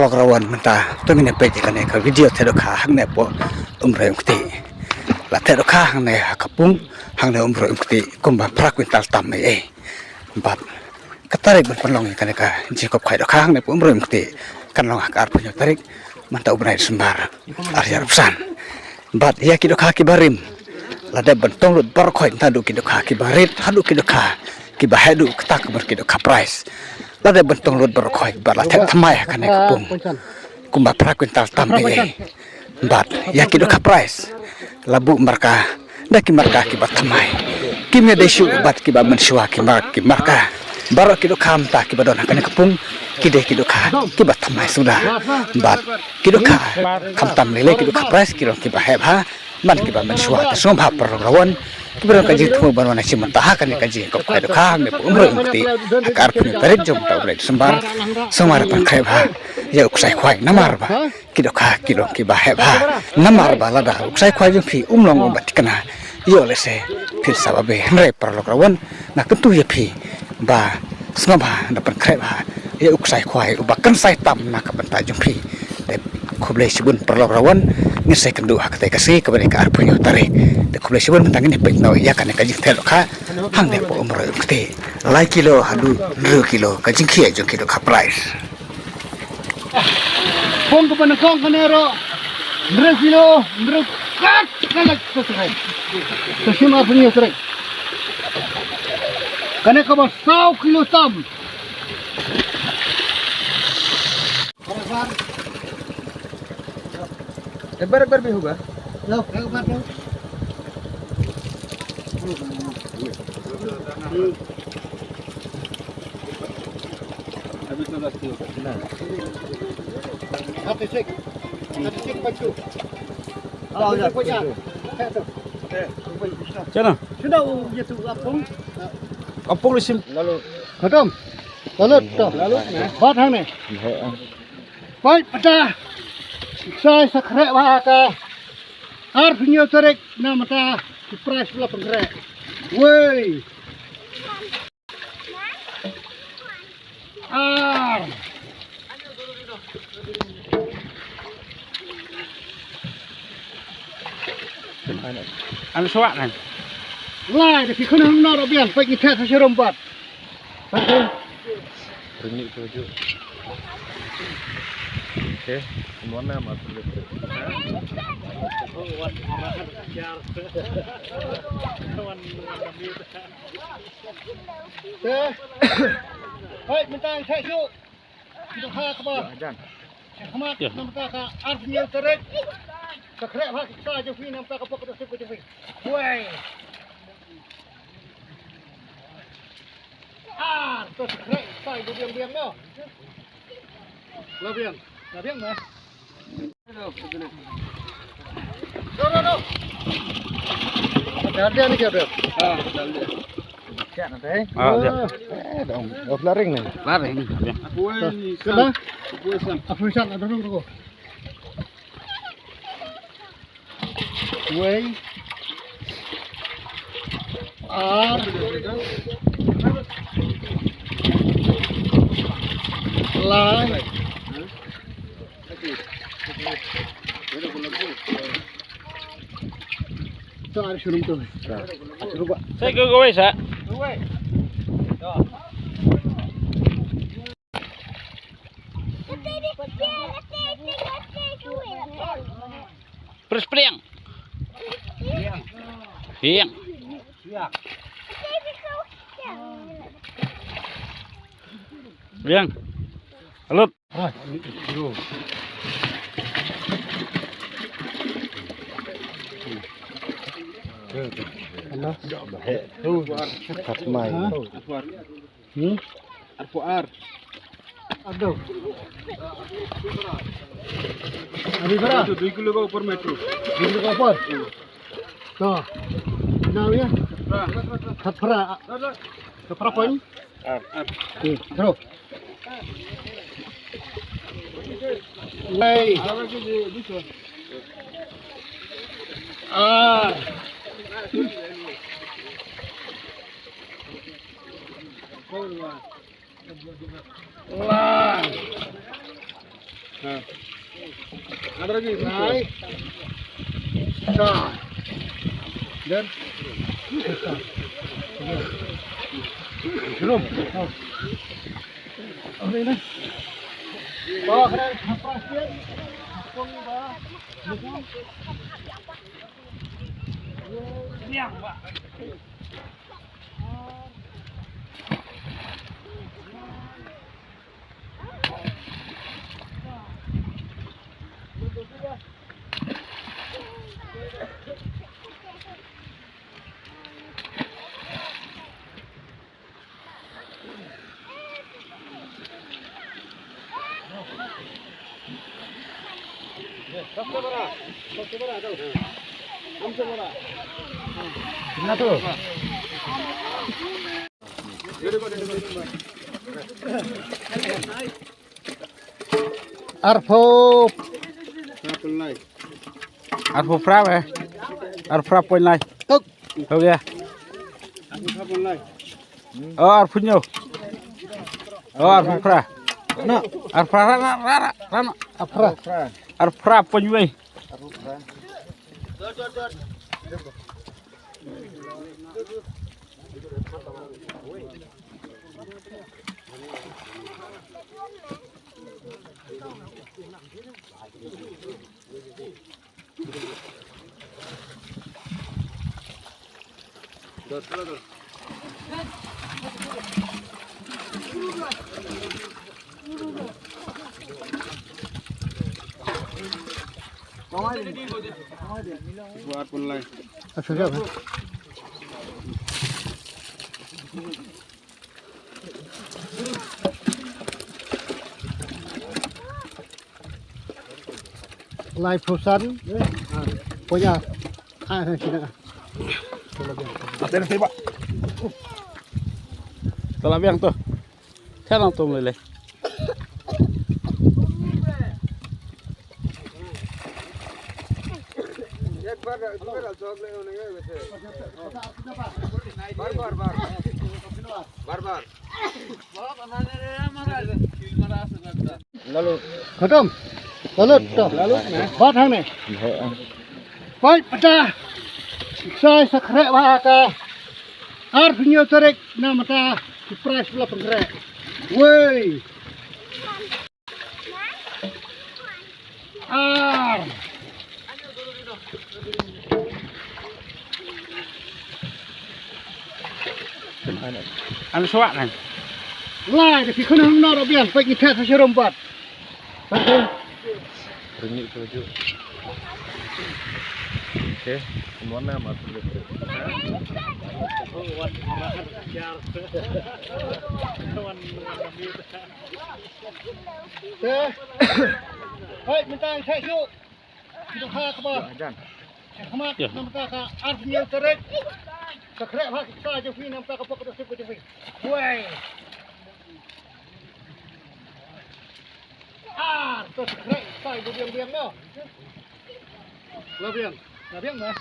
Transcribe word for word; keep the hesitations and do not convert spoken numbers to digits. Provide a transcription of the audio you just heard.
Paralok Rawon, mynta to ngin ïa peit ïa kane ka video theh dohkha hangne hapoh Umroi Umkti. La theh dohkha hangne ha ka pung, hangne Umroi Umkti kumba phra kwintal tam ei ei. Bad ka tarik ban pynlong ïa kane ka jingkhop khwai dohkha hangne hapoh Umroi Umkti kan long ha ka arphew hynñiew tarik mynta u bnai December ar hajar arphew san. Bad ïa ki dohkha kiba rim, la dep ban tong lut baroh khoit, naduh ki dohkha kiba rit haduh ki dohkha kiba heh duh, kata ka mut ki dohkha prize. La dep ban tong lut baroh khoit bad la thep thymmai ha kane ka pung kumba phra kwintal tam ei ei. Bad ïa ki dohkha prize la buh marka da ki marka kiba thymmai. Kim ïadei shuh bad kiba mynshuwa ki mar-, ki marka. Baroh ki dohkha mynta kiba don ha kane ka pung ki dei ki dohkha kiba thymmai suda. Bad ki dohkha, khamtam lei lei ki dohkha prize, ki long kiba heh bha bad kiba mynshuwa. Te sngewbha paralok Rawon, kiba don ka jingthmu ban wan shim bynta ha kane ka jingkhop khwai dohkha hangne hapoh Umroi Umkti ha ka arphew hynñiew tarik jong mynta u bnai December, sngewbha ban pynkhreh bha ïa u ksai khwai namar ba ki dohkha ki long kiba heh bha. Namar ba lada u ksai khwai jong phi um long uba thikna, ïoh lehse phin sa babe. Hynrei paralok Rawon, nga kyntu ïa phi ba sngewbha da pynkhreh bha ïa u ksai khwai uba kynsai tam na ka bynta jong phi. Te khublei shibun paralok Rawon, ngin sa ïakynduh ha katei ka sngi kaba dei ka arphew hynñiew tarik. Te khublei shibun, mynta ngin ïa peit noh ïa kane ka jingtheh dohkha hangne hapoh Umroi Umkti. Lai kilo haduh hynriew kilo ka jingkhia jong ki dohkha prize. Pung kaba nyngkong kane ruh hynriew kilo, hynriew kat ka lait ka srei. Ka shim arphew hynñiew tarik. Kane kaba saw kilo tam. एक बार, एक बार भी होगा। लो, एक बार लो। अभी तो रखी होगा। Thirty six. Thirty six point two. Hello, yeah. Point two. Chana. Sudah, oh, dia tu apung. Apung lu sim. Lalu. Khatam. Lalu tu. Lalu. Bat hangne. Peit mynta. Sa sa khreh bha ka arphew hynñiew tarik na mynta ki prize la pynkhreh. Wei. Ar. An suak kan. Lai da ki khun hangno da biang peit ngi theh sa sharum bat. Ring ni tu ju. Okay, semua nama tu. Okay. Hai, mynta theh shuh. Kita ha kaba. Khmat namta ka arphew hynñiew tarik. Ka khreh ha ka jong phi namta ka pok ka sip ka jong phi. Wei. Ah, to khreh sai biang biang no. La biang, la biang ma. No, no, no. Dah dia ni ke dah. Ah, dah dia. Ah, dia. Eh, dong, dong flaring ni. Flaring. Apa? Apa san? Apa san? Ada dong tu. Wei. Ar. Lai. Tu ar shrum tu. Shrum ba. Sai go go wei sa. Pres pliang. Pliang. Pliang. Alut. Kat mai. Hmm? Arphew ar. Aduh. Arphew ar. Itu dua kilo ka upor metro. Dua kilo ka upor. To. Nau ya. Khat phra. Khat phra point. Ar. Ar. Okey, terus. Wei. Ar. Lang. Ada lagi. Hai. Sa. Dan. Belum. Oh. Apa ini? Oh, kena. Arphew. Arphew phra, eh. Arphew phra point lai. Tuk. Ho gaya. Oh, arphew hynñiew. Oh, arphew phra. Na. Arphew phra, ra, ra, ra, ra, ra. Arphew phra. Arphew phra point wei. Laiphew san. Punya. Ah, sini. Ada, ada, Pak. Tala biang tu. Sana tu mele. Bar, bar, bar. Bar, bar. Khatam. Lalut to. Lalut na. Bat hangne. Pai pata. Sai sakre ba ka. Arphew hynñiew tarik na mynta ki prize la pengkre. Wei. Ar. An suak kan. Lai de ki khun hang nor biang pek ni thak sa sharum bat. Ringgit tujuh. Okey, semua nama tu. Te. Hai, minta saya syu. Kita ha kaba. Jan. Khmat nampak ka arphew hynñiew tarik. Sakre ha kita je fi nampak ka pok tu sip je fi. Wei. Ah, tu sakre sai bu biang biang no. La biang. La biang ba.